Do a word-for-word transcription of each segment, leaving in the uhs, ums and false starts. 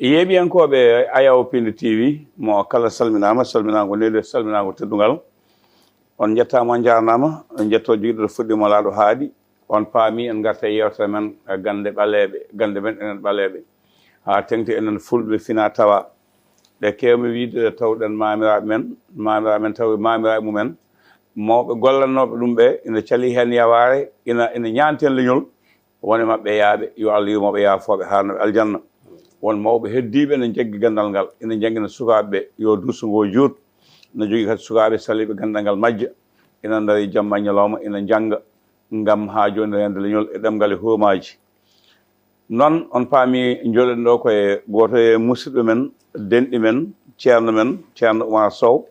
Yeeɓiyankooɓe Ayaw Piindi T V, mo kala salminaama, salminaango neeɗi, salminaango teddungal. On njettaama, on njaarnaama, on njetto jogiiɗo fuɗɗiima laaɗo haaɗi. On paami en ngarta e yeewtere men, e gannde ɓaleeɓe, gannde men enen ɓaleeɓe. Haa teŋti enen fulɓe fina tawa. Ɗe keewmi wiide ɗe tawɗen maamiraaɓe men, maamiraaɓe men tawi maamiraaɓe mumen. Mawɓe gollannooɓe ɗum ɓe, ina calii heen yawaare, ina, ina ñaanten leñol. Won e maɓɓe yaaɓe, yo Allah yurmo ɓe, yaafoo ɓe, haarno ɓe aljanna. Won mawɓe heddiiɓe ene njaggi ganndal ngal, ene njanngina sukaaɓe ɓe, yo duuso ngoo juut. Ene jogii kadi sukaaɓe saliiɓe ganndal ngal majja, ina ndarii jamma e ñalawma, ina njannga, ngam haa jooni reende leñol e ɗemngal e huumaaji. Noon, on paami, njooɗoɗen ɗo ko e gooto e musidɓe men, denɗi men, ceerno men, ceerno Oumar Sow,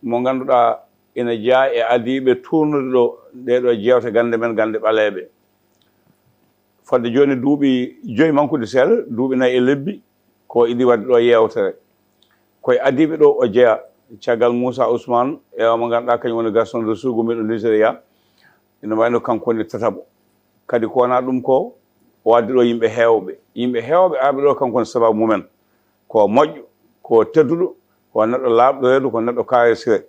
mo ngannduɗaa ina jeyaa e adiiɓe tuurnude ɗo ɗee ɗo jeewte gannde men, gannde ɓaleeɓe. Fodde jooni duuɓi joyi mankude seeɗa, duuɓi nayi e lebbi, ko idii waɗde ɗo yeewtere. Ko e adiiɓe ɗo o jeyaa, caggal Moussa Ousmane, e o mo ngannduɗaa kañum woni garçon de Sougou, miɗo Nigeria, ina wayno kanko woni tataɓo. Kadi ko wonaa ɗum ko, o addi ɗo yimɓe heewɓe. Yimɓe heewɓe arɓe ɗo, kanko woni sabaabu mumen. Ko moƴƴo, ko tedduɗo, ko neɗɗo laaɓɗo reedu, ko neɗɗo kaarisire.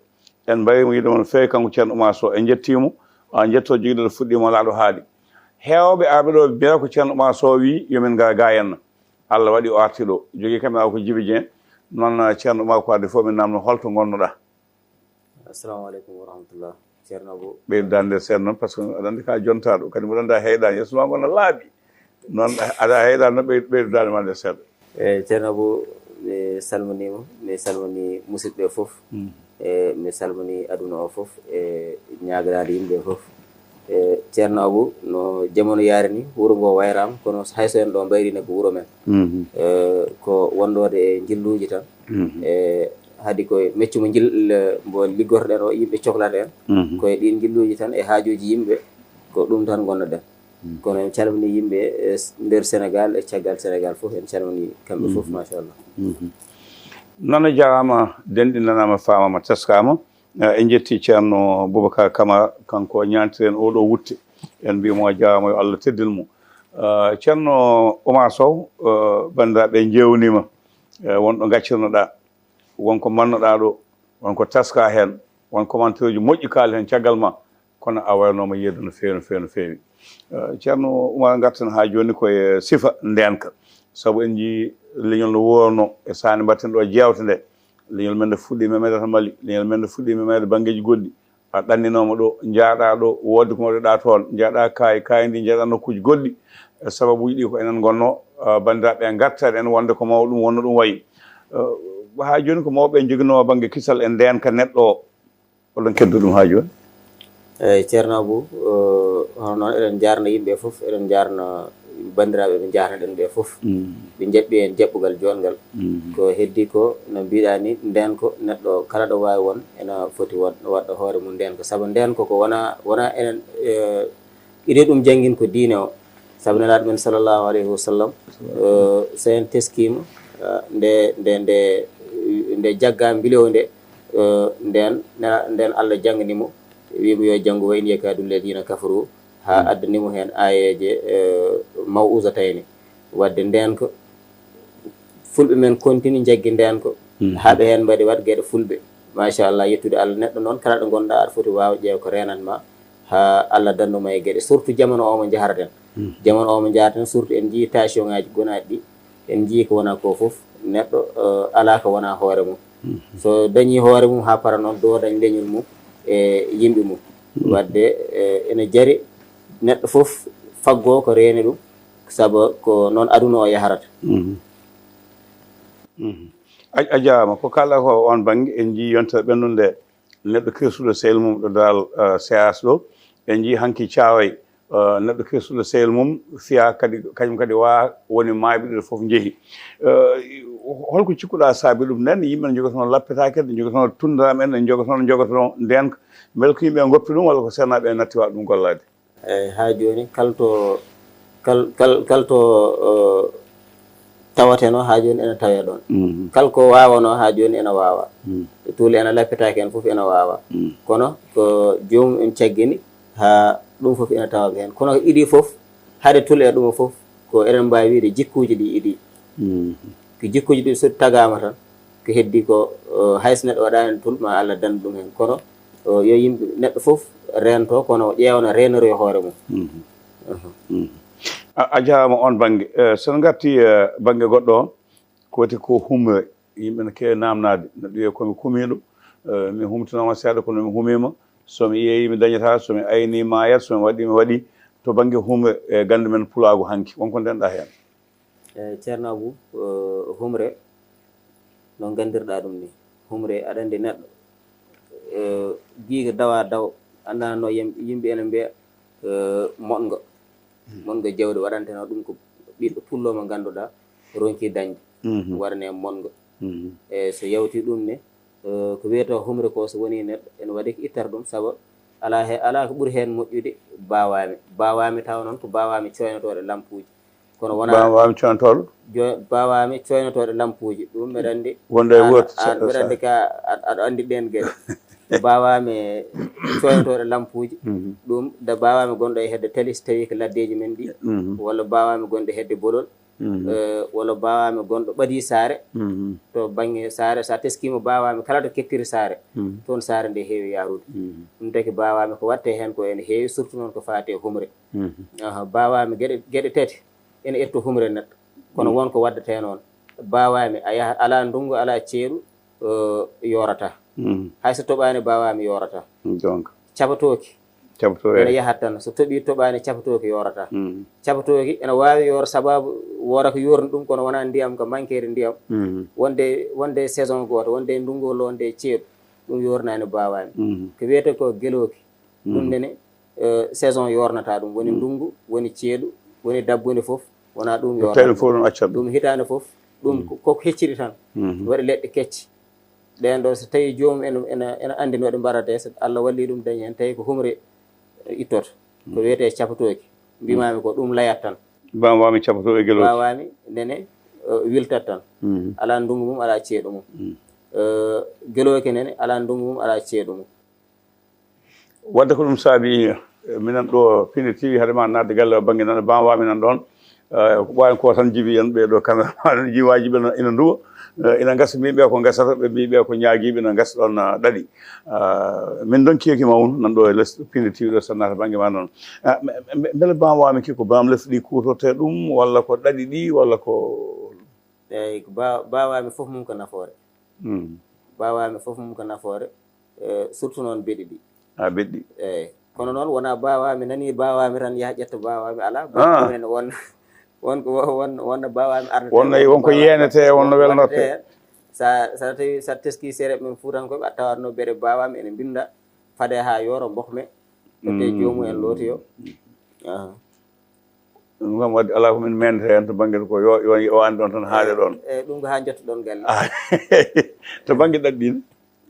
En mbarii mo yiide mon feewi, kanko Ceerno Oumar Sow. En njettii mo, a njetto jogiiɗo ɗo fuɗɗiima laaɗo haaɗi. Heewɓe arɓe ɗo mbiya ko Ceerno Oumar Sow wii yo min ngar ga henna. Allah waɗi o arti ɗo. Jogii caméra ko Djiby Dieng. Noon, Ceerno Oumar, ko addi fof min naamno holto ngonnoɗaa? Assalamu aleykum wa rahmatullah. Ceerno Abou. Ɓeydu daande seeɗa noon, par ce que aɗa anndi ka jontaaɗo, kadi mboɗo anndi a heyɗaani, yeeso ma ngo no laaɓi. Noon aɗa heyɗaani noon, ɓeydu, ɓeydu daande ma nde seeɗa. Eeyi, Ceerno Abou, mi salminiima, mi salmini musidɓe fof. Mm. E mi salmini aduna o fof, e ñaaganaade yimɓe fof. E Ceerno Abou, no jamanu yaari ni, wuro ngo wayraama, kono hay so en ɗo mbayri ne ko wuro men. Mhm. E ko wondoode e njilluuji tan. Mhm. E hadi ko e meccu mo njil-, mbo liggorɗen o, yimɓe coklata en. Mhm. Ko e ɗiin njilluuji tan, e haajuuji yimɓe, ko ɗum tan ngonnoɗen. Mhm. Kono en calmini yimɓe e s-, nder Senegal e caggal Senegal fof, en calmini kamɓe fof, mhm, machallah. Mhm. Noon a jaaraama, denɗi nanaama, faamaama, teskaama. Eh, en njetti Ceerno Boubacar Camara, kanko ñaantiren oɗo wutte. En mbiyi mo a jaaraama, yo Allah teddin mo. Eh, Ceerno Oumar Sow, eh, banndiraaɓe njeewniima, eh, won ɗo ngaccirnoɗaa, won ko mbannoɗaa ɗo, won ko teskaa heen, won commentaire uji moƴƴi kaali heen caggal ma, kono a waynooma yeedo no feewi, no feewi, no feewi. Eh, Ceerno Oumar, ngarten haa jooni ko e sifa ndeenka. Sabu en njii leñol no wuurno e sahnde mbaɗten ɗo jeewte nde. Leñol men nde fuɗɗii memeede to Mali, leñol men nde fuɗɗii memeede banngeeji goɗɗi. A ɗanninooma ɗo, njaaɗaa ɗo, woodde ko mawɗe ɗaa toon, njaaɗaa kaayi, kaayi ndi njaaɗaa nokkuuji goɗɗi. E sababuuji ɗi ko enen ngonnoo, ah, banndiraaɓe ɓe ngartaani en wonde ko mawɗum wonno ɗum wayi. Eh, haa jooni ko mawɓe ɓe njoginoo bannge kisal e ndeenka neɗɗo o. Oɗon keddo ɗum haa jooni? Eeyi, Ceerno Abou, eh, hono noon eɗen njaarna yimɓe fof, eɗen njaarna banndiraaɓe ɓe njaarnaɗen ɓe fof. Mm. Ɓe njaɓɓi en jaɓɓugal joɗngal. Mm. Ko heddi ko, no mbiɗaa ni, ndeenka neɗɗo kala ɗo waawi won, ena foti won, waɗɗo hoore mum ndeenka. Sabu ndeenka ko wonaa, wonaa enen, eh, iɗen ɗum janngin ko diine o. Sabu Nelaaɗo men sallallahu alayhi wa sallam, eh, so en teskiima, eh, nde, nde, nde, nde jaggaa mbilew nde, eh, ndeen, Nela-, ndeen Allah janngani mo, wii mo yo janngu "wa in yakadu alladina kafaru", haa, mm, addani mo heen aayeeje, eh, maw'uzatayni. Waɗde ndeenka, fulɓe men kontini njaggi ndeenka, mhm, haa ɓe heen mbaɗi waɗ geɗe fulɓe. Machallah, yettude Allah, neɗɗo noon kala ɗo ngonɗaa aɗa foti waaw ƴeew ko reenan ma, haa Allah dandu ma e geɗe, surtout jamanu o mo njahraten. Mhm. Jamanu o mo njahraten, surtout en njii tension ngaaji gonaaɗi ɗi, en njii ko wonaa ko fof, neɗɗo, eh, alaa ko wonaa hoore mum. Mhm. So dañii hoore mum haa para noon, doodañ leñol mum e yimɓe mum. Mhm. Waɗde, eh, ene jari neɗɗo fof faggoo ko reeni ɗum, sabu ko noon aduna o yahrata. Mhm. Mhm. A, a jaaraama. Ko kaalɗaa ko oon bannge, en njiyii yontere ɓennunde nde, neɗɗo kirsuɗo sehil mum ɗo daral, eh, C A S ɗo. En njiyii hanki Caaroy, eh, neɗɗo kirsuɗo sehil mum, fiyaa kadi, kañum kadi waa woni maayɓe ɗiɗo fof njehi. Eh, holko cikkuɗaa saabi ɗum? Nden yimɓe ne njogotoo lappetaake, ne njogotoo tunndiraaɓe en, ne njogotoo, njogotoo ndeenka. Mbele ko yimɓe ngoppi ɗum walla ko seernaaɓe en natti waɗ ɗum gollaade? Eeyi, haa jooni, kal to, kal, kal, kal to, eh, tawatenoo, haa jooni ena tawee ɗoon. Mhm. Kal ko waawanoo, haa jooni ena waawaa. Mhm. Tuuli ena lappetaake heen fof ena waawaa. Mhm. Kono ko joomum en caggini, haa ɗum fof ena tawaa heen. Kono ko idii fof, hade tuuli e ɗum fof, ko eɗen mbaawi wiyde jikkuuji ɗi idii. Ko jikkuuji ɗi so tagaama tan, ko heddi ko, eh, hay so neɗɗo waɗaani tun, ma Allah dandu ɗum heen. Kono, eh, yo yimɓe, neɗɗo fof reento, kono o ƴeewa no reenoroo hoore mum. Mhm. Mhm. A, a jaaraama oon bannge. Eh, so en ngartii, eh, bannge goɗɗo o, ko wiyetee ko humre. Yimɓe ne keewi naamnaade. Neɗɗo wiya ko mi kumiiɗo, eh, mi humtinooma seeɗa, kono mi humiima. So mi yeeyii, mi dañataa. So mi aynii, maayat. So mi waɗii, mi waɗii. To bannge humre e gannde men pulaagu hanki, won ko ndenɗaa heen? Eeyi, Ceerno Abou, eh, humre, no nganndirɗaa ɗum ni. Humre, aɗa anndi neɗɗo, eh, giiga dawa daw, anndanno yim-, yimɓe ene mbiya, eh, moɗngo. Moɗngo jawdi waɗanteno ɗum ko ɓiɗɗo pullo mo ngannduɗaa ronki dañde. Mhm. Waɗane moɗngo. Mhm. E so yawti ɗum ne, eh, ko wiyetee humre ko so woni neɗɗo, ene waɗi ko ittere ɗum, sabu alaa he-, alaa ko ɓuri heen moƴƴude baawaami. Baawaami tawa noon ko baawaami coynotooɗo lampuuji. Kono wonaa baawaami coynotooɗo? Jo-, baawaami coynotooɗo lampuuji. Ɗum mbeɗa anndi wonde e an, woto an, sa-, mbeɗa sa- anndi ka aɗ-, aɗa anndi ɗeen geɗe. Baawaami coynotooɗo lampuuji. Mhm. Ɗum da baawaami gonɗo e hedde tali so tawii ko laddeeji men ɗi. Mhm. Walla baawaami gonɗo hedde bolol. Mhm. Eh, walla baawaami gonɗo ɓadii saare. Mhm. To bannge saare, so a teskiima baawaami kala to kettiri saare, mhm, toon saare nde heewi yahrude. Mhm. Ɗum taki baawaami ko waɗtee heen ko ene heewi, surtout noon ko faati e humre. Mhm. Aha, baawaami geɗe, geɗe tati ene ƴetta humre neɗɗo. Kono, mhm, won ko waɗdetee noon. Baawaami, a yaha, alaa ndunngu, alaa ceeɗu, eh, yoorata. Mhm. Hay so toɓaani baawaami yoorata. Donc. Cabatooki. Cabatooki. Ene yahat tan. So toɓii toɓaani, cabatooki yoorata. Mhm. Cabatooki ene waawi yoor sababu woora ko yoorni ɗum, kono wonaa ndiyam ko mankeede ndiyam. Mhm. Wonde, wonde saison gooto, wonde ndunngu, wonde ceeɗu, ɗum yoornaani baawaami. Mhm. Ko wiyetee ko gelooki. Ɗum, mhm, nene, eh, saison yoornata ɗum. Woni, mhm, ndunngu, woni ceeɗu, woni dabbunde fof, wonaa ɗum yoornata. Tawi ɗum fof ɗum accat ɗum. Ɗum hitaande fof, ɗum, mhm, ko, ko hecciri tan. Mhm. Waɗi leɗɗe kecce. Ɗeen ɗo, so tawii joomum ene, ene, ene anndi no ɗe mbaɗatee, so Allah wallii ɗum dañi heen, tawi ko humre ittoto. Ko, mhm, wiyetee capatooki. Mbimaami ko ɗum layat tan. Baawaami capatoo e gelooki. Baawaami nene, eh, wiltat tan. Mhm. Alaa ndunngu mum, alaa ceeɗu mum. Mhm. Eh, gelooki nene, alaa ndunngu mum, alaa ceeɗu mum. Wadde ko ɗum saabi, eh, minen ɗo Pindi T V, hade ma naatde galle o bannge nana, baawaami nan ɗoon. Eh, ko ɓooyaani ko tan jibi en ɓee ɗo caméra, jiwaaji ɓe no, ina nduwa. Eh, ina ngasa, mbiɓe ko ngasata, ɓe mbiɓe ko ñaagiiɓe, ina ngasa ɗoon, ah, ɗaɗi. Ah, min donkiiki ma on nan ɗo e les Pindi T V ɗo, so naata bannge ma noon. Ah, mbe-, mbe-, mbele baawaami ki ko baam les ɗi kuutortee ɗum, walla ko ɗaɗi ɗi, walla ko? Eeyi, ko ba-, baawaami fof mum ko nafoore. Hmm. Baawaami fof mum ko nafoore, eh, surtout noon beɗi ɗi. Ah, beɗi. Eeyi. Kono noon wonaa baawaami nanii baawaami tan yaha ƴetta baawaami, alaa. Ah. Minen won, won ko, won, won no baawaami arnata. Won no, won ko baawaami yeenetee, won no won welnortee. Waɗetee heen. Sa, sa tawi sa teskii seereeɓe men fuutankooɓe, a tawatno beɗe baawaami ene mbinnda, fade haa yooro, mbokme, ƴettee, mm, joomum en lootoyo. Aha. Ɗum kam waɗi alaa ko min meendata heen to bannge ko yo, yo, yo an ɗoon tan haale ɗoon. Eh, eh, ɗum ko haa njotto ɗoon galle. Ah, to bannge ɗaɗi ɗi ne?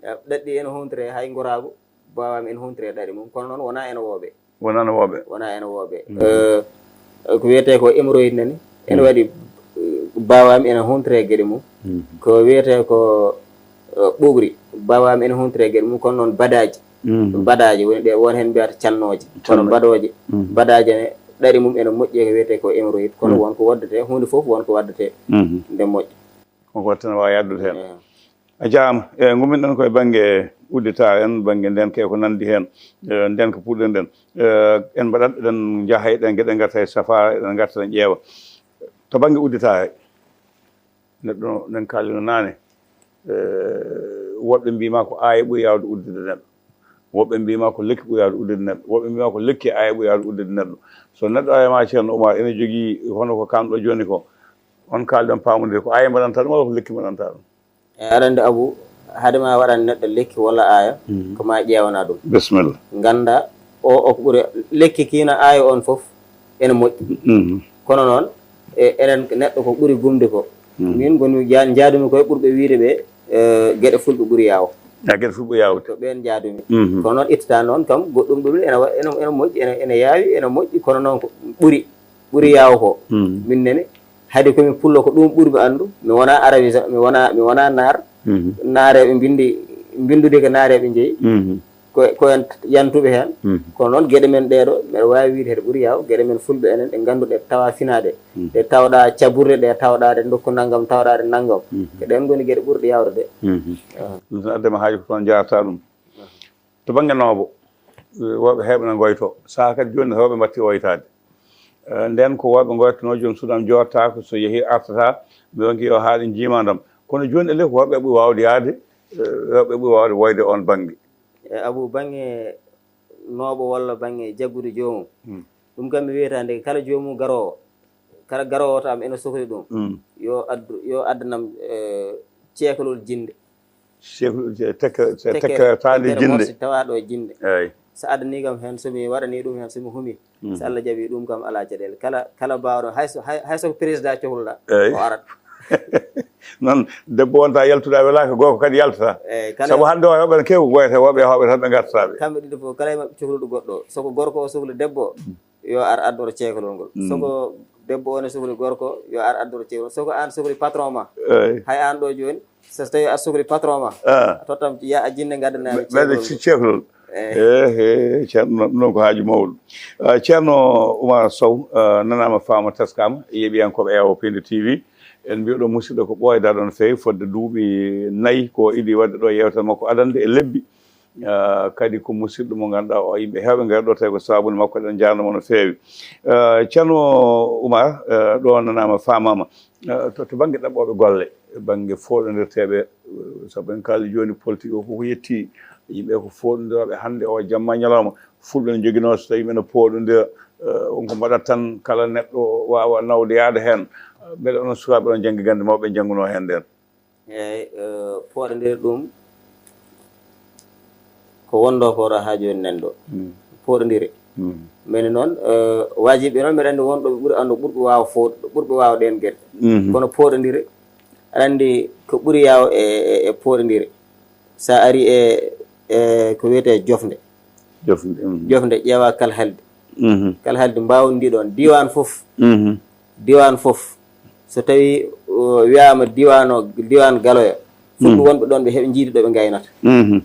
Eh, ɗaɗi ene huntore hay ngoraagu, baawaami ene huntore ɗaɗi mum, kono noon wonaa ene wooɓe. Wonaa ene wooɓe? Wonaa ene wooɓe. Mm. Eh, ko wiyetee ko hémorroïde nani, ene, mm, waɗi, eh, baawaami ene huntore geɗe mum. Mm. Ko wiyetee ko, eh, ɓuuɓri, baawaami ene huntore geɗe mum, kono noon badaaji. Mhm. Badaaje woni ɗe, won heen mbiyata cannooje. Kono cannooje. Badooje, mhm, badaaje ne, ɗaɗi mum ene moƴƴi e ko wiyetee ko hémorroïde. Kono, mhm, won ko waddetee, huunde fof won ko waddetee, mhm, nde moƴƴa. Ko ko waɗtata waawi addude heen. Eeyi. A jaaraama. E, ngumminɗen ko e bannge udditaare en, bannge ndeenka e ko nanndi heen. E, ndeenka puɗɗirɗen. E, en mbaɗat, eɗen njaha, eɗen ngarta e safaara, eɗen ngarta, eɗen ƴeewa. To bannge udditaare, neɗɗo, nen kaalino naane, eh, woɓɓe mbiima ko aaya ɓuri yaawde uddude neɗɗo. Woɓɓe mbiima ko lekki ɓuri yaawde uddude neɗɗo. Woɓɓe mbiima ko lekki e aaya ɓuri yaawde uddude neɗɗo. So neɗɗo ari ma, Ceerno Umar, ene jogii hono ko kaanɗo jooni ko, on kaalɗon paamodire, ko aaya mbaɗanta ɗum walla ko lekki mbaɗanta ɗum? E, aɗa anndi, Abu, hade ma waɗan neɗɗo lekki walla aaya, mhm, ko ma ƴeewana ɗum. Bisimilla. Ngannda o, o ko ɓuri lekki kiina aaya on fof ene moƴƴi. Mhm. Kono noon, e, enen neɗɗo ko ɓuri gumde ko. Mhm. Min ngonmi jaa-, njaadumi koye ɓurɓe wiyde ɓe, e, geɗe fulɓe ɓuri yaaw. A, geɗe fulɓe ɓuri yaawde. Ko ɓeen njaadumi. Mhm. Kono noon ittata noon kam goɗɗum ɗum ene wa-, ene, ene moƴƴi, ene, ene yaawi, ene moƴƴi, kono noon ko ɓuri, ɓuri yaaw ko. Mhm. Min nene, hade ko mi pullo ko ɗum ɓuri mi anndu. Mi wonaa arabisa, mi wonaa, mi wonaa naar. Mhm. Naareeɓe mbinndi, mbinndude ko naareeɓe njeyi. Mhm. Ko, ko en yantuɓe heen. Mhm. Kono noon, geɗe men ɗee ɗo, mbeɗa waawi wiyde heɗe ɓuri yaaw. Geɗe men fulɓe enen ɗe ngannduɗe, tawa finaaɗe. Mhm. Ɗe tawɗa caburɗe, ɗe tawɗaade nokku nanngam, tawɗaade nanngam. Mhm. Ko ɗeen ngoni geɗe ɓurɗe yaawde de. Mhm. Ah. Ɗum tan addema haaju ko toon njaarta ɗum. To bannge noobo, eh, woɓɓe heewɓe na ngoyto. Sahaa kadi jooni rewɓe mbaɗti oytaade. Eh, ndeen ko woɓɓe ngoytonoo, joom suudu am jooɗtaako, so yehii artataa, mi ronki yo haaɗi njiima ndam. Kono jooni e ley ko woɓɓe ɓuri waawde yahde, eh, woɓɓe ɓuri waawde woyde oon bannge. E Abu, bannge nooɓo walla bannge jaggude joomum, Hmm. ɗum kam mi wiyata nde kala joomum garoowo, kala garoowo to am ene sokli ɗum, Hmm. yo addu, yo addanam, eh, ceekalol jinnde. Ceekalol je-, tekke, tekke, tekke taande tekkere jinnde. Morsi tawaaɗo e jinnde. Eey. So addanii kam heen, so mi waɗanii ɗum heen, so mi humi, Hmm. so Allah jaɓii ɗum kam alaa caɗeele. Kala, kala baawɗo, hay so, hay, hay so ko président cohluɗaa, Eey. O arat. Noon, debbo wonta yaltude a welaaka, gorko kadi yaltata. Eey, kala sabu hannde o heɓen kew goyata, woɓɓe heɓe tan ɓe ngartata ɓe. Kamɓe ɗiɗo fof, kala e maɓɓe cohluɗo goɗɗo. So ko gorko o sokli debbo, Hmm. yo ar addoro ceekalol ngol. Hmm. So ko debbo o ne sokli gorko, yo ar addoro ceekalol. So ko aan sokli patron ma, Eey. Hay aan ɗo jooni, so tawi a sokli patron ma, Ah. A tottam ya a jinnde ngaddanami Ɓe-, ɓeyde ceekalol ngol. Ceekalol. Eey. Ehe, Ceerno, ɗum noon ko haaju mawɗo. Ah, Ceerno Oumar Sow, ah, nanaama, faama, teskaama, yeeɓiyankooɓe Ewo Piindi T V. En mbiyo ɗo musidɗo ko ɓooyda ɗon feewi, fodde duuɓi nayi ko iɗi waɗde ɗo yeewtere makko adannde e lebbi. Ah, kadi ko musidɗo mo ngannduɗaa o, yimɓe heewɓe ngari ɗo, tawi ko sababude makko, eɗen njaarnoo mo no feewi. Ah, Ceerno Oumar, ah, ɗo nanaama, faamaama. Ah, to, to bannge ɗaɓɓooɓe golle, bannge fooɗondirteeɓe, eh, sabu en kaali jooni politique o koko yetti, yimɓe ko fooɗondirooɓe hannde o jamma ñalawma. Fulɓe no njoginoo so tawi yimɓe no pooɗondira, eh, won ko mbaɗat tan kala neɗɗo waawa nawde yaade heen. Mbele onon sukaaɓe oɗon janngi gannde mawɓe njanngunoo heen ndeen? Eey, eh, pooɗondire ɗum ko wonndo ko ɗo haa jooni nan ɗo. Mm. Pooɗondire. Mm. Mbele noon, eh, waajibi noon, mbeɗa anndi won ɗo ɓe ɓuri anndu, ɓurɓe waawa fo-, ɓurɓe waawa ɗeen geɗe. Mhm. Kono pooɗondire, aɗa anndi ko ɓuri yaaw e, e, e pooɗondire. So a ari e, e ko wiyetee jofnde. Jofnde, mhm. Jofnde ƴeewa kalhaldi. Mhm. Kalhaldi mbaawndi ɗoon, diiwaan fof. Mhm. Diiwaan fof, so tawii, o, wiyaama diiwaan o, diiwaan Galoya, fulɓe Mhm. wonɓe ɗoon, ɓe heɓe njiidi ɗo ɓe ngaynata. Mhm.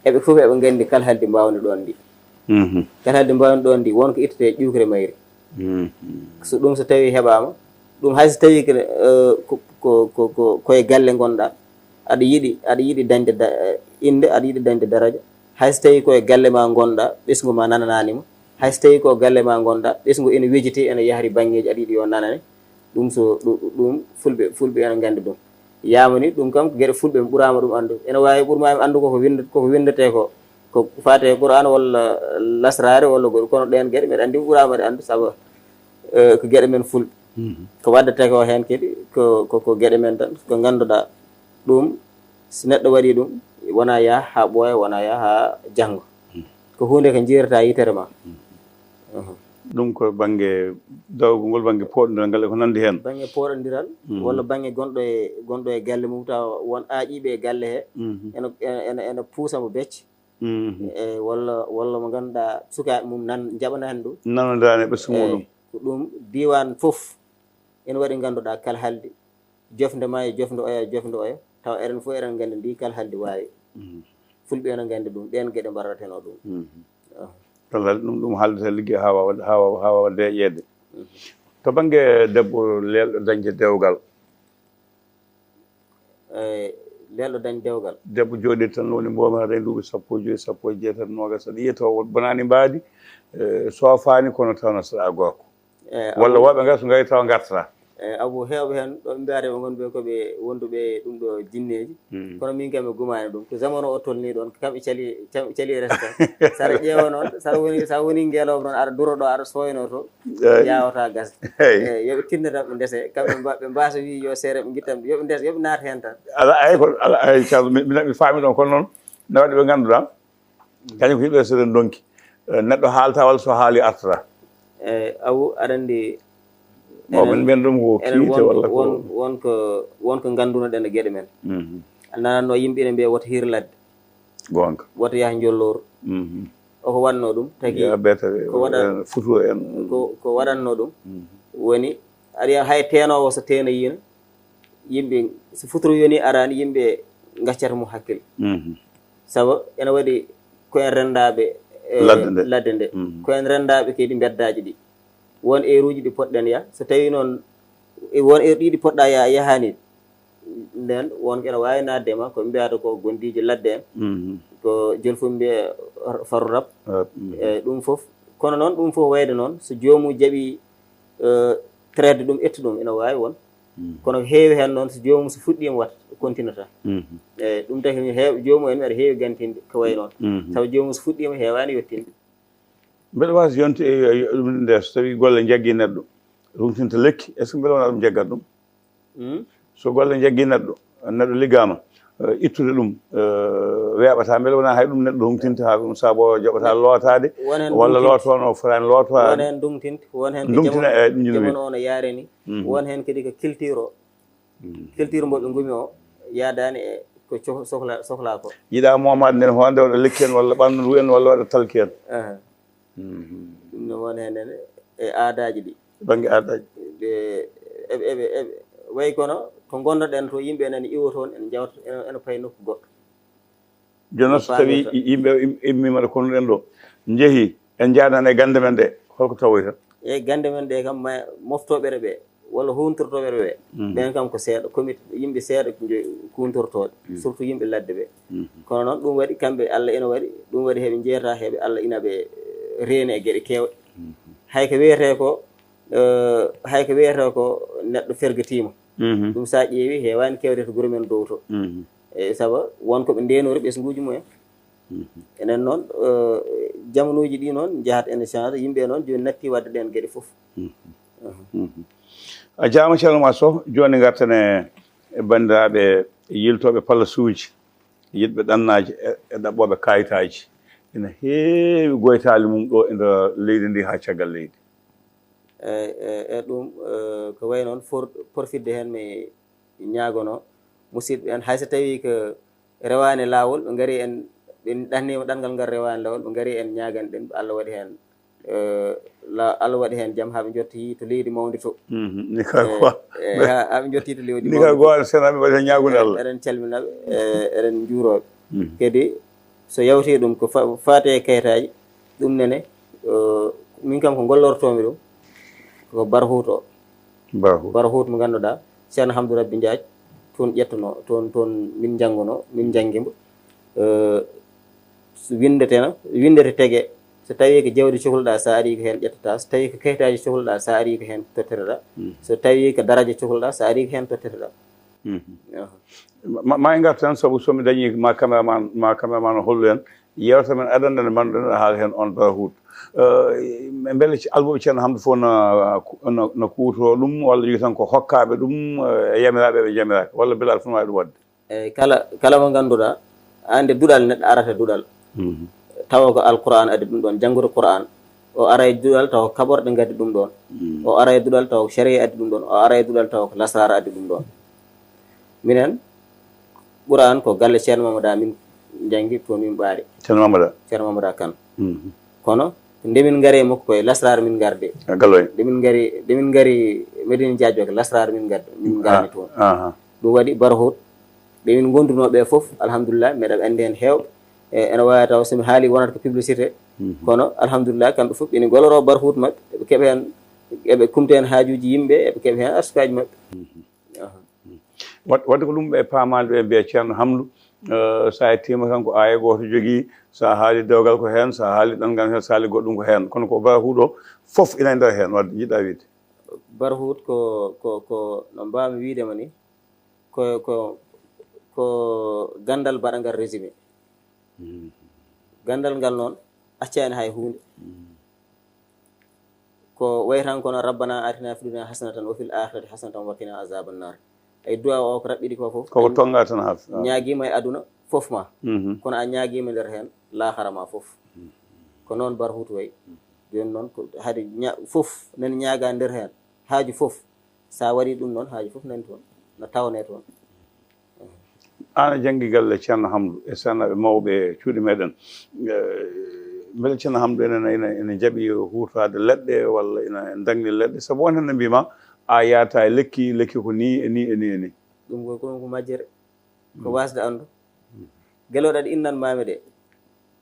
Eɓe fof eɓe nganndi kalhaldi mbaawndi ɗoon ndi. Mhm. Kalhaldi mbaawndi ɗoon ndi, won ko ittetee ƴuukre mayri. Mhm. So ɗum so tawii heɓaama, ɗum hay so tawii ko, eh, ko, ko, ko, ko, ko e galle ngonɗaa, aɗa yiɗi, aɗa yiɗi dañde da-, innde, aɗa yiɗi dañde daraja, hay so tawii ko e galle ma ngonɗaa, ɓesngu ma nananaani ma, hay so tawii ko galle ma ngonɗaa, ɓesngu ene wejiti, ene yahri banngeeji, aɗa yiɗi yo nanane, ɗum so, ɗu-, ɗu-, ɗum fulɓe, fulɓe ene nganndi ɗum. Yamani, ɗum kam, ko geɗe fulɓe, mi ɓuraama ɗum anndu. Ene waawi ɓurmaa mi anndu koko winnda-, koko winndetee ko, ko faati e Qur'aan walla lasraare walla goɗɗum, kono ɗeen geɗe, mbeɗa anndi mi ɓuraama ɗe anndu, sabu, eh, ko geɗe men fulɓe. Mhm. Ko waddetee ko heen kadi, ko, ko, ko geɗe men tan, ko ngannduɗaa ɗum, so neɗɗo waɗii ɗum, wonaa yaha haa ɓooya, wonaa yaha haa janngo. Mhm. Ko huunde ko jiirata yitere ma. Mhm. Mhm. Ɗum ko bannge dawgol ngol, bannge pooɗondiral ngal e ko nanndi heen. Bannge pooɗondiral, Mhm. walla bannge gonɗo e, gonɗo e galle mum, tawa won aaƴiiɓe e galle he, Mhm. ene, ene, ene, ene puusa mo becce. Mhm. E, walla, walla mo ngannduɗaa sukaaɓe mum nan, njaɓanaani ɗum. Nanondiraa e ɓesngu Eey, muɗum. Ko ɗum diiwaan fof ene waɗi ngannduɗaa kalhaldi. Jofnde ma e jofnde oya e jofnde oya, tawa eɗen fof eɗen nganndi ndi kalhaldi waawi. Mhm. Fulɓe ene nganndi ɗum, ɗeen geɗe mbaɗatenoo ɗum. Mhm. Ah. Kalhaldi ɗum, ɗum haaldata ligge haa waawa, haa waawa, haa waawa deeƴeede. Mhm. To bannge debbo leelɗo dañde dewgal. Eh, leelɗo dañde dewgal. Debbo jooɗii tan woni mboomi hara e duuɓi sappo e joy, sappo e jeetati, noogas, aɗa yiya taw bonaani mbaadi, eh, soofaani, kono taw no saɗa gorko. Eh, walla Abu, woɓɓe ngar so ngari taw ngartata. Eh, Abu, heewɓe heen ɗo ɓe mbiyaata ɓe ngonɓe ko ɓe wonduɓe ɗum ɗo jinneeji. Hmm. Kono min kam mi gumaani ɗum. Ko zamanu o tolnii ɗoon, ko kamɓe cali, cam-, cali resta. Saɗa ƴeewa noon, saɗa woni, saɗa woni ngeelooba noon, aɗa duro ɗo, aɗa sooynoo to, Eey. Yaawata gasde. Eey. Eey, yo ɓe tinno tan ɓe ndese, kamɓe mba-, ɓe mbaasa wii yo seere ɓe ngittan, yo ɓe ndes-, yo ɓe naat heen tan. Ala ay ko, ala ay, Ceerno, mi, mi, mi faami ɗoon, kono noon, ne waɗi ɓe ngannduɗaa, kañum ko yimɓe seeɗa ndonki. Eh, neɗɗo haalta walla so haali artata. Eey, Abu, aɗa anndi, mawɓe enen, mbiyan ɗum ko enen kiite won, walla ko won, won ko, won ko nganndunoɗen e geɗe men. Mhm. A nanatno yimɓe ene mbiya woto hir ladde. Goonga. Woto yah njolloor. Mhm. O ko waɗnoo ɗum, tagi Yaa beeta ko waɗa-, en, futu en. Ko, ko waɗatnoo ɗum, Mhm. woni, aɗa yiya hay teenoowo so teenoyiino, yimɓe, so futuro yoni araani, yimɓe ngaccat mo hakkille. Mhm. Sabu ene waɗi Ko en renndaaɓe, eh, ladde nde. Ladde nde. Mhm. Ko en renndaaɓe kadi mbeddaaji ɗi. Won eeruuji ɗi poɗɗen ya. So tawii noon, e won eeruuji ɗi poɗɗa ya, yahaani. Nden won ene waawi naatde ma, ko mbiyata ko gondiiji ladde en. Mhm. Ko jolfuɓe mbiya faru rab. Rab, mhm. E ɗum fof. Kono noon, ɗum fof wayde noon, so joomu jaɓi, eh, traitde ɗum, ƴetta ɗum, ene waawi won. Mhm. Kono ko heewi heen noon, so joomum so fuɗɗiima, wata, o continue ta. Mhm. Eeyi, ɗum taki mi heew-, joomum en aɗa heewi gantinde ko wayi noon. Mhm. Tawa joomum so fuɗɗiima, heewaani yettinde. Mbeɗa waawi yonti e, e, e ɗum nde, so tawii golle njaggi neɗɗo, rumtinta lekki, est-ce que mbeɗa wona ɗum jaggat ɗum? Hmm? So golle njaggi neɗɗo, neɗɗo liggaama, eh, ittude ɗum, eh, weeɓata, mbeɗa wona hay ɗum neɗɗo rumtinta haa ɗum sabu o jaɓata lootaade, won heen walla ɗum lootoono o fotaani lootaade. Won heen ndungtinte, won heen ko ndungtina, jamanu, eh, ɗum jamanu o no yaarani. Mhm. Won heen kadi ko culture o. Mhm. Culture mo ɓe ngumi o yaadaani e ko co-, sohla-, sohlaa ko. Yiɗaa moomaade nden hoonde walla lekki en walla ɓanndu en walla waɗa talki en. Aha. Mhm. Ɗum ne won heen e aadaaji ɗi. Bannge aadaaji. Ɓe, eɓe, eɓe, eɓe, wayi kono ko ngonnoɗen to, yimɓe nani iwo toon, en njawta, en, en payi nokku goɗɗo. Jooni noon, so tawii yimɓe im-, immiima ɗo konnuɗen ɗo, njehii, en njahdan e gannde men ɗe, holko tawoyta? E gannde men ɗe kam, ma moftooɓe ɓe, walla huuntortooɓe ɓe, mhm, ɓeen kam ko seeɗa, comité, yimɓe seeɗa njo-, kuuntortooɓe, mhm, surtout yimɓe ladde ɓe. Mhm. Kono noon, ɗum waɗi, kamɓe, Allah ene waɗi, ɗum waɗi heɓe njeeyta, heɓe Allah ina ɓe reeni e geɗe keewɗe. Mhm. Hay ko wiyetee ko, eh, hay ko wiyetee ko neɗɗo fergitiima. Mhm. Ɗum so a ƴeewi, heewaani kewde to gure men dow to. Mhm. E sabu won ko ɓe ndeenori ɓesnguuji mumen. Mhm. Enen noon, eh, jamanuuji ɗi noon njahat ene change, yimɓe noon jooni natti waɗde ɗeen geɗe fof. Mhm. Mhm. Mhm. A jaaraama, Ceerno Oumar Sow. Jooni ngarten e banndiraaɓe yiltooɓe palasuuji, yiɗɓe ɗannaaji e, e ɗaɓɓooɓe kayitaaji. Ina heewi goytaali mum ɗo e nder leydi ndi haa caggal leydi. E, e, e ɗum, eh, ko wayi noon for-, porfitde heen mi ñaagono musidɓe en, hay so tawii ko rewaani laawol, ɓe ngari en, ɓe ɗanniima ɗanngal ngal rewaani laawol, ɓe ngari en ñaagan ɗen, Allah waɗi heen, eh, la-, Allah waɗi heen jam haa ɓe njottii to leydi mawndi to. Mhm. Ni ka, eh, quoi, eh, haa, haa ɓe njottii to leydi mawndi to. Ni ka quoi, senaaɓe mbaɗi heen ñaagunde Allah. Eɗen calmina ɓe, eh, eɗen njuuroo ɓe. Mhm. Kadi so yawtii ɗum ko fa-, faati e kayitaaji, ɗum nene, eh, min kam ko gollortoomi ɗum, ko barhuut o. Barhuut. Barhuut mo ngannduɗaa, Ceerno Hamdou Rabbi Njaaj, toon ƴettuno, toon, toon min njannguno, min njanngi mbo. Eh, so winndeteno, winndete tege, so tawii ko jawdi cohluɗaa, so a arii ko heen ƴettata, so tawii ko kayitaaji cohluɗaa, so a arii ko heen totteteɗaa, mhm, so tawii ko daraja cohluɗaa, so a arii ko heen totteteɗaa. Mhm. Aha. Ma, ma en ngartu tan, sabu so mi dañii ma caméraman, ma caméraman o hollu en, yeewtere men adannde nde mbanduɗen aɗa haala heen on barhuut. Eh, mbele ci-, almuɓe Ceerno Hamdou fof na, na, na kuutoroo ɗum, walla yo tan ko hokkaaɓe ɗum, eh, e yamiraaɓe ɓe jamiraaka, walla mbele aɗa foti waawi ɗum waɗde? Eyi, kala, kala mo ngannduɗaa, aan nde duɗal neɗɗo arata duɗal. Mhm. Tawa ko Alquraan addi ɗum ɗoon, janngude Quraan. O ara e duɗal tawa ko kaɓorɗe ngaddi ɗum ɗoon. Mhm. O ara e duɗal tawa ko sariya addi ɗum ɗoon. O ara e duɗal tawa ko lasraara addi ɗum ɗoon. Minen, Quraan ko galle Ceerno Mamada min njanngi toon min ɓaari. Ceerno Mamada? Ceerno Mamada Kan. Mhm. Kono nde min ngari e makko ko e lasraara min ngardi. E gallo en? Nde min ngari, nde min ngari Medina Jaajo ko lasraara min ngardi, min ngardi toon. Aha. Ɗum waɗi barhuut, ɓe min ngondunoo ɓe fof, alhamdulillah, mbeɗa anndi heen heewɓe. E, ene waawi taw so mi haalii wonata ko publicité. Mhm. Kono, alhamdulillah, kamɓe fof ɓe ina ngoloroo barhuut maɓɓe, eɓe keɓa heen, eɓe kumta heen haajuuji yimɓe, eɓe keɓa heen arsukaaji maɓɓe. Mhm. Aha. Wad-, wadde ko ɗum ɓe paamaani ɓe mbiya Ceerno Hamdou, eh, so a yettiima tan ko aaya gooto jogii, so a haali dewgal ko heen, so a haali ɗanngal heen, so a haali goɗɗum ko heen. Kono ko barhuut o fof ina e nder heen, wadde njiɗɗaa wiyde? Barhuut ko, ko, ko no mbaawmi wiyde ma ni, ko, ko, ko ganndal mbaɗangal résumé. Mhm. Ganndal ngal noon accaani hay huunde. Mhm. Ko wayi tan kono, "Rabbana atina fid dunya hasanatan wa fil akhirati hasanatan wa qina azaban nar." Ay du'a o ko raɓɓiɗi ko fof. Koko tonga tan ha. Ñaagiima e aduna fof ma. Mhm. Kono a ñaagiima nder heen, laakhara ma fof. Mhm. Ko noon barhuut wayi. Jooni noon ko hade ña-, fof nani ñaaga nder heen. Haaju fof. So a waɗii ɗum noon, haaju fof nani toon, no tawnee toon. Aan a janngi galle Ceerno Hamdou e sehilaaɓe mawɓe e cuuɗi meeɗen. Eh, mbele Ceerno Hamdou ene, ene, ene jaɓi huutoraade leɗɗe walla ene dañni leɗɗe? Sabu won heen ne mbiy ma, a yaata e lekki, lekki ko nii e nii e nii e nii. Ɗum ko, ko, ko majjere. Ko, mm, waasde anndu. Mm. Gelooɗe aɗa innanmaami ɗe.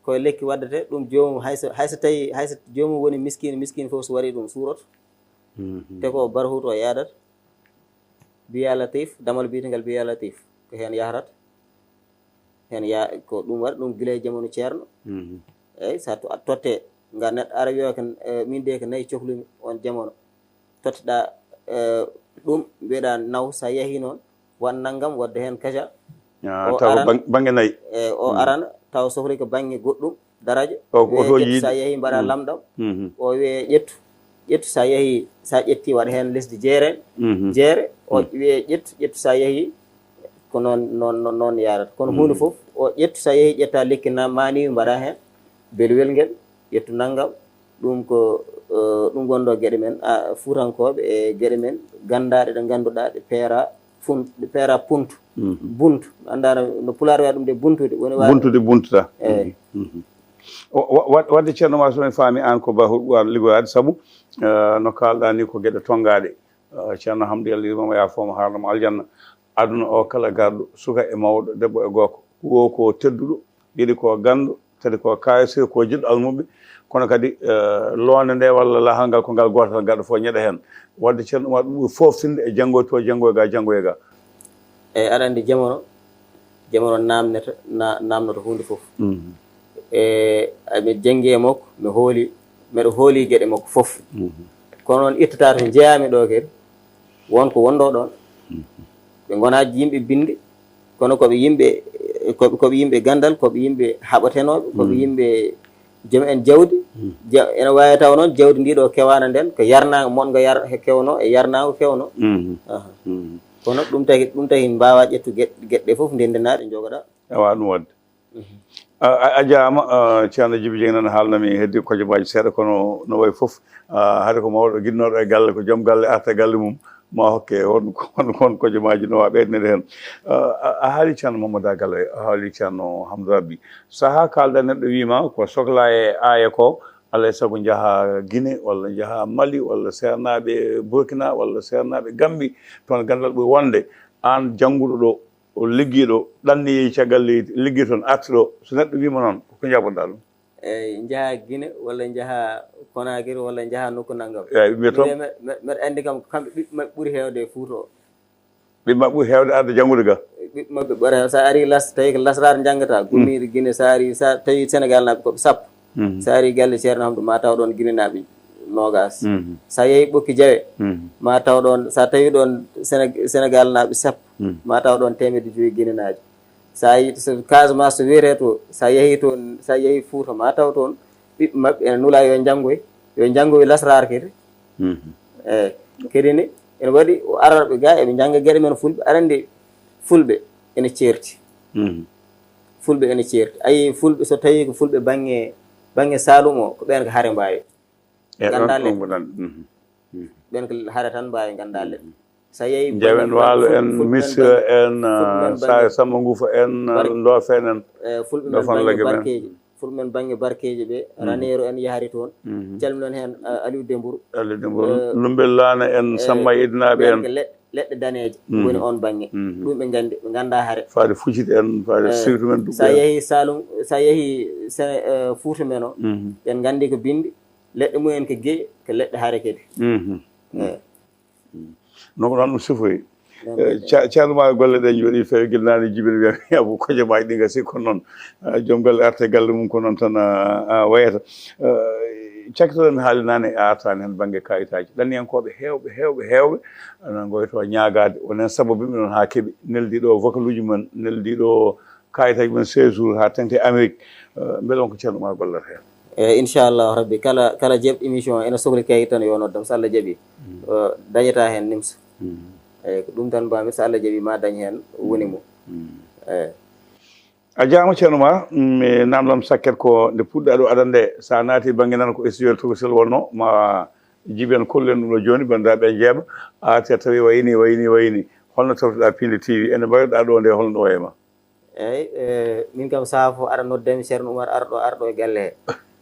Koye lekki waddete ɗum, joomum, hay so, hay so tawi, hay so joomum woni miskiin, miskiin fof so waɗi ɗum suuroto. Mhm. Te ko barhuuto o yaadata. Biya Latif, damal biyetengal Biya Latif, ko heen yahrata. Heen ya, ko ɗum waɗi ɗum gila e jamanu Ceerno. Mhm. Eeyi, so a to-, a totte, nga neɗɗo ara wiya ko, eh, min de ko nayi cohlumi on jamanu. Totteɗaa, eh, ɗum, mbiyeɗaa naw, so a yahii noon, waɗ nanngam, waɗde heen kaja. Ah, o taw ko aran, bang-, bannge nayi. Eh, o Mm. arana, taw sohli ko bannge goɗɗum, daraja. O ko Wiyee oto ƴettu, yiide. So a yahii mbaɗa Mm. lamɗam. Mhm. O wiyee ƴettu, ƴettu so a yahii, so a ƴettii waɗa heen lesdi jeere, Mhm. jeere. O Mm. wiyee ƴettu, ƴettu so a yahii, ko noon, noon, noon, noon yaarata. Kono Mm. huunde fof, o ƴettu so a yahii ƴetta lekki na maaniwi mbaɗa heen, belwel ngel, ƴettu nanngam. Ɗum ko, eh, ɗum wonɗo geɗe men, a, Fuutankooɓe e geɗe men ganndaaɗe ɗe ngannduɗaa ɗe peera fun-, ɗe peera puntu, Mhm. buntu. Anndaa no, no Pulaar wiya ɗum de buntude, woni waawde. Buntude buntuta. Eeyi. Mhm. O, wa-, wa-, waɗde Ceerno Umar, so en faami aan ko ba huɗ-, waɗ liggoyaade, sabu, eh, no kaalɗaa ni ko geɗe tonngaaɗe. Eh, Ceerno Hamdu, Yalla yurmomo, yaafoo mo, haarna mo aljanna. Aduna o kala garɗo, suka e mawɗo, debbo e gorko, huwo ko tedduɗo, yiɗi ko ganndo, kadi ko kaayisir, ko jiɗɗo almuɓɓe, kono kadi, eh, loonde nde walla lahal ngal ko ngal gootal, garɗo fof ñeɗa heen. Waɗde Ceerno Umar ɗum ɓuri fooftinde e janngoy to, janngoy ga, janngoy ga. Eeyi, aɗa anndi jamano, jamano naamnata, na-, naamnoto huunde fof. Mhm. E, a, mi janngi e makko, mi hooli, miɗo hooli geɗe makko fof. Mhm. Kono noon, ittata to njeyaami ɗo kadi, won ko wonɗo ɗoon. Mhm. Ɓe ngonaa yimɓe binnde, kono ko ɓe yimɓe, ko, ko ɓe yimɓe ganndal, ko ɓe yimɓe haɓotenooɓe, ko ɓe Mm. yimɓe joom en jawdi. Mm. Ja-, ene waawi taw noon jawdi ndi ɗo kewaano ndeen, ko yarnaango moɗngo yar-, he kewno, e yarnaango kewno. Mhm. Aha. Mhm. Kono ɗum tagi, ɗum tagi mbaawa ƴettu geɗ-, geɗe ɗe fof, ndenndinaa ɗe, njogoɗaa. Awa ɗum waɗde. Mhm. A, a, a jaama, ah, Ceerno Jibi Jeŋ nana haalnami heddi kojomaaji seeɗa, kono no wayi fof, ah, hade ko mawɗo ginnooɗo e galle, ko joom galle arta e galle mum, ma hokke on, on, on kojomaaji no wa ɓeydnede heen. Ah, a, a haali Ceerno Mamadou Gallo, a haali Ceerno Hamdou Rabbi. Sahaa kaalɗa neɗɗo wiima ko soklaa e aaya ko, alaa e sago njaha Guinée, walla njaha Mali, walla seernaaɓe Burkina, walla seernaaɓe Gambie, toon ganndal ɓuri wonde. Aan jannguɗo ɗo, o liggiiɗo, ɗanni yehi caggal leydi, liggi toon, arti ɗo. So neɗɗo wiima noon, ko njaɓoɗaa ɗum? Eeyi, njaha Guinée, walla njaha Conakry, walla njaha nokku nanngam. Eeyi, ɓe toon. Mbiɗa, me-, me-, mbeɗa anndi kam ko kamɓe ɓiɓɓe maɓɓe ɓuri heewde e Fuuta o. Ɓiɓɓe maɓɓe ɓuri heewde arde janngude ga. Ɓiɓɓe maɓɓe ɓuri heewde. So a arii las, tawi ko lasraare njanngataa, Mm. gummiiɗo Guinée, so a arii, so a tawi Senegal naaɓe ko ɓe sappo. Mhm. So a arii galle Ceerno Hamdu, ma taw ɗoon Guinée naaɓe noogaas. Mhm. So a yehii Ɓokki Jawe, Mhm. ma taw ɗoon, so a tawi ɗoon Sene-, Senegal naaɓe sappo, Mhm. ma taw ɗoon teemedde joyi Guinée naajo. So a yi-, so Casamance to wiyetee to, so a yehii toon, so a yehii Fuuta, ma taw toon ɓiɓɓe maɓɓe ene nula yo njanngoy, yo njanngoy lasraare kadi. Mhm. Eeyi, kadi ne, ene waɗi o arorɓe ga, eɓe njannga geɗe men Fulɓe. Aɗa anndi Fulɓe ene ceerti. Mhm. Fulɓe ene ceerti. A yii Fulɓe, so tawii ko Fulɓe baŋŋe, baŋŋe Saalum o, ko ɓeen ko hare mbaawi. Eeyi, ɗoon, ganndaa ɗoon leɗɗe. Ko ɗoon. Mhm. Mhm. Ɓeen ko hare tan mbaawi, ganndaa leɗɗe. Mhm. So a yehii Njawen Fulɓe men Waalo Ful-, en, Fulɓe men Misira baŋŋe, en, Fulɓe men ah, Sa-, baŋŋe Samba Ngufa en, ah, Barke-, Loofen en. Eh, Fulɓe men Dofan baŋŋe Lagge men. Barkeeji. Fulɓe men baŋŋe Barkeeji ɓe, Mhm. Raneeru en yahri toon. Mhm. Calminon heen, ah, Aliou Dembourou. Aliou Dembourou. Eh, Lumbel Laana en, eh, Samma Idnaaɓe ɓeen en. Ko leɗɗe, leɗɗe daneeje Mhm. woni oon baŋŋe. Mhm. Ɗum ɓe nganndi, ɓe nganndaa hare. Faade Fuucit en, faade Eh, Sirtu men so a Duɓɓe en. Yehii Saalum, so a yehii Sene-, eh, Fuuta men o, Mhm. ɓeen nganndi ko binndi, leɗɗe mumen ko geƴe, ko leɗɗe hare kadi. Mhm. Eh. Mm. No ko noon ɗum sifoyi. Noon Eh, ɗum ca-, Ceerno ma golle ɗe njooɗi feewi gila naane jibini wiya, wiya ko kojomaaji ɗi ngasi kono noon. Ah, joom galle arta e galle mum ko noon tan, ah, ah, wayata. Eh, cakkitoɗen haali naane a artaani heen bannge kayitaaji. Ɗanniyankooɓe heewɓe, heewɓe, heewɓe ana ngoyto ñaagaade. Wonen sababu ɓe noon haa keɓi neldi ɗo vocaluuji mum en, neldi ɗo kayitaaji mum en séjour haa teŋti Amérique. Eh, mbele on ko Ceerno ma gollata heen? Eh, inchallahu rabbi, kala, kala jeeɓɗo émission ene sohli kayit tan yo noddam, so Allah jaɓi. Mm. Eh, dañata heen nimsa. Mm. Eeyi, ko ɗum tan mbaawmi, so Allah jaɓi ma dañ heen woni mo. Mm. Eeyi. A jaaraama Ceerno ma, mi naamnam sakket ko nde puɗɗa ɗo adan nde, so a naati bannge nana ko studio tokosel wonno, ma jiben kollen ɗum ɗo jooni, banndiraaɓe njeeɓa, a arti a tawi wayni, wayni, wayni. Holno tawtoɗaa Piindi T V? Ene mbayroɗaa ɗo nde, holno ɗum wayi ma? Eeyi, eh, min kam sahaa fof aɗa noddami Ceerno Umar, ara ɗo, ara ɗo e galle he.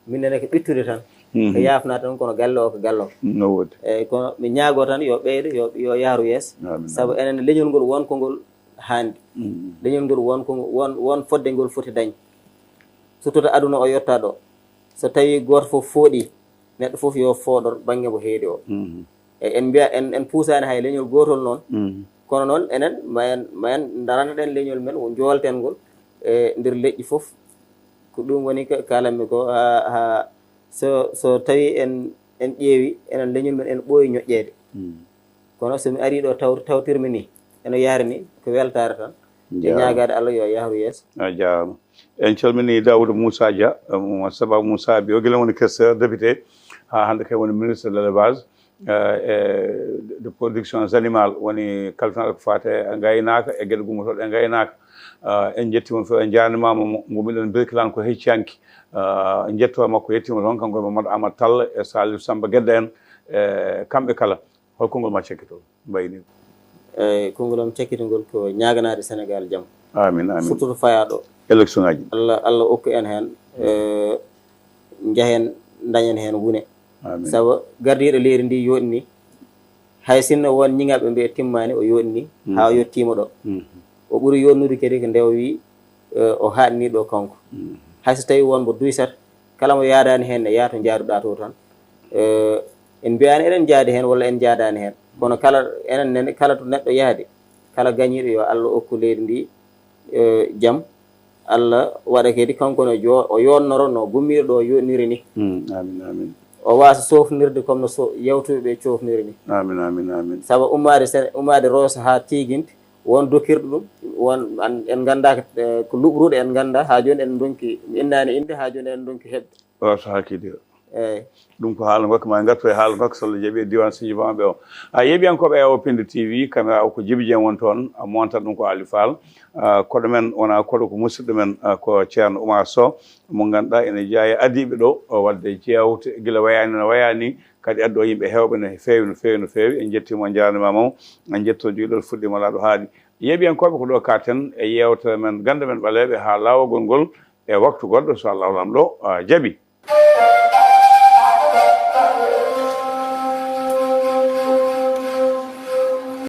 Min nene ko ɓittude tan. Mhm. Ko yaafna tan, kono galle o ko galle o. No woodi. Eeyi, kono mi ñaago tan yo ɓeydo, yo, yo yahru yeeso. Amin, sabu amin. Enen leñol ngol won ko ngol haandi. Mhm. Leñol ngol won ko won, won fodde ngol foti dañ. so tota aduna o yetta ɗo, so tawi goto fof fooɗi, neɗɗo fof yo fooɗor bangge mo heedi o. Mhm. E en mbiya en en puusaani hay leñol gootol noon. Mhm. Kono noon enen ma en ma en ndaranoɗen leñol men, joolten ngol e nder leƴƴi fof. Ko ɗum woni ko kalanmi ko, ha ha so so tawi en en ƴeewi enen leñol men ene ɓooyi ñoƴƴeede. Mhm. Kono so mi arii ɗo taw tawtirmi ni ene yahri ni ko weltaare tan. E ñaagaade Allah yo yahru yeeso. A jaaraama. En calminii Daawuda Muusa Dia, mo Saba Muusa Bio, gila woni questeur député, haa hannde kay woni ministre de l'élevage, eh, e de production animale, woni kalfinaɗo ko faati e ngaynaaka e geɗe gummotooɗe e ngaynaaka. Eh, en njettii mon fof, en njaarnimaama mo, ngo miɗen mbirkilan ko hecci hanki. Eh, en njetto makko yettiima toon, kanko e Mamadou Amadou Tall e Salif Samba Gedda en, e kamɓe kala. Hol konngol ma cakkitol, mbayni? Eyi, konngol am cakkitongol ko ñaaganaade Senegaal jam. Amin, amin. Surtout to fayaa ɗo. Élection ngaji. Allah, Allah okku en heen, eh, njahen, dañen heen wune. Amin. Sabu gardiiɗo leydi ndi yooɗni, hay sinno won ñiŋaɓe mbiye timmaani, o yooɗni, haa o Mhm. yettiima ɗo. Mhm. O ɓuri yooɗnude kadi ko nde o wii, eh, o haaɗni ɗo kanko. Mhm. Hay so tawi won mbo duysata, kala mo yaadaani heen ne, yaa to njaaduɗaa to tan. Eh, en mbiyaani eɗen njaadi heen walla en njaadaani heen. Kono kala enen nene, kala to neɗɗo yahdi, kala gañiiɗo yo Allah okku leydi ndi, eh, jam. Allah waɗa kadi kanko no jo-, o yooɗnoro no gummiiɗo ɗo yooɗniri ni. Mm, amin, amin. O waasa soofnirde comme no so-, yawtuɓe ɓe coofniri ni. Amin, amin, amin. Sabu ummaade Sen-, ummaade Rooso haa Tiiginte, won dokkirɗo ɗum, won an-, en nganndaa ko, eh, ko luɓruɗo en nganndaa, haa jooni en ndonki, mi innaani innde, haa jooni en ndonki heɓde. Rooso haa Kidira. Eeyi. Ɗum ko haala makko, ma en ngartu e haala makko, so Allah jaɓi, e diiwaan Sinji Bamɓe o. A, yeeɓiyankooɓe e o Pindi T V, caméra o ko Jibi Dieng woni toon, a, monta ɗum ko Ali Fall. A, koɗo men wonaa koɗo, ko musidɗo men, a, ko Ceerno Oumar Sow, mo ngannduɗaa ene jeyaa e adiiɓe ɗo, o waɗde jeewte, gila wayaani no wayaani, kadi addo yimɓe heewɓe no feewi, no feewi, no feewi. En njettii mo, en njaarniima mo, en njetto juulol fuɗɗiima laaɗo haaɗi. Yeeɓiyankooɓe, ko ɗo kaaten e yeewtere men, gannde men ɓaleeɓe haa laawol ngol e waktu goɗɗo, so Allahu Laamɗo, a, jaɓi.